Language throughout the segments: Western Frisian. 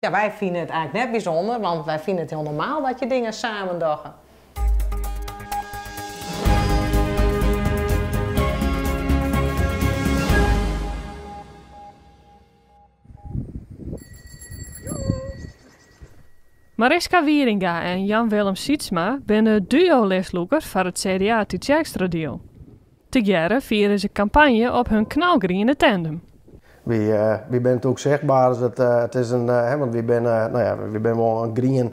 Ja, wy fine it eigentlik net bysûnder, want wy fine it hiel normaal dat je dingen samen dogge. Mariska Wieringa en Jan Willem Sietsma binne duo-listlûker foar it CDA Tytsjerksteradiel. Tegearre fiere se kampanje op hun knalgriene tandem. Wy, wy binne natuerlik sichtber, dus it, it is in, hè, want wy binne, no ja, wy binne wol in grien,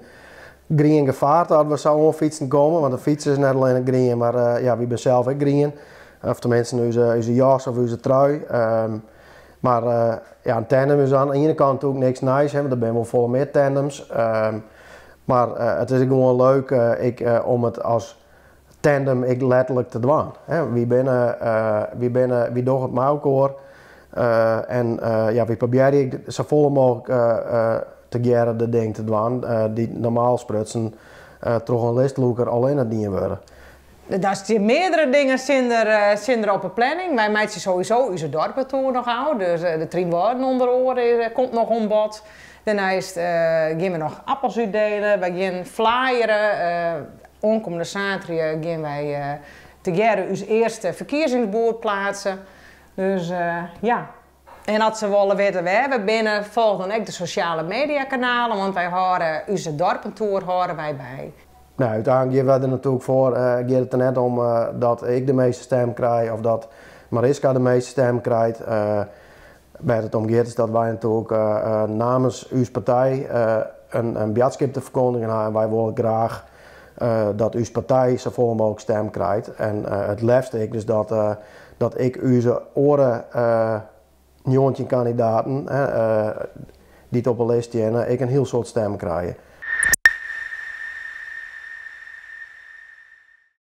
grien gefaarte as we sa oanfytsen komme, want de fyts is net allinnich grien, mar ja, wy binne sels ek grien. Of teminsten ús, ús jas of ús trui. Mar ja, in tandem is oan de iene kant natuerlik niks nijs, hè, want der binne wol folle mear tandems. Mar it is ek gewoan leuk ek om it as tandem ek letterlik te dwaan. Wy binne, wy binne, wy dogge it mei elkoar en ja, wy probearje ek safolle mooglik tegearre de dingen te dwaan dy't normaal sprutsen troch in listlûker allinne dien wurde. Der stean meardere dingen stean der op 'e planning. Wy meitsje sowieso ús dorpetoer noch ôf, dus de Trynwâlden ûnder oare komt noch oan bod. Dêrneist gean we noch appels útdiele, wy gean flyere. Oankommende saterdei gean wy tegearre ús earste ferkiezingsboerd pleatse. Dus ja. En as se wolle witte wêr we binne, folch dan ek de sosjale mediakanalen, want wy hâlde ús dorpentoer hâlde wy by. No, úteinlik gean wy der natuerlik foar, giet it der net om dat ik de measte stem krij of dat Mariska de measte stem krijt. Wêr't it om giet is dat wy natuerlik namens ús partij in boadskip te ferkondigjen ha en wy wolle graach dat ús partij safolle mooglik stem krijt. En it leafst ek dus dat ek ús oare 19 kandidaten dy't op 'e list steane ek in hiel soad stem krije.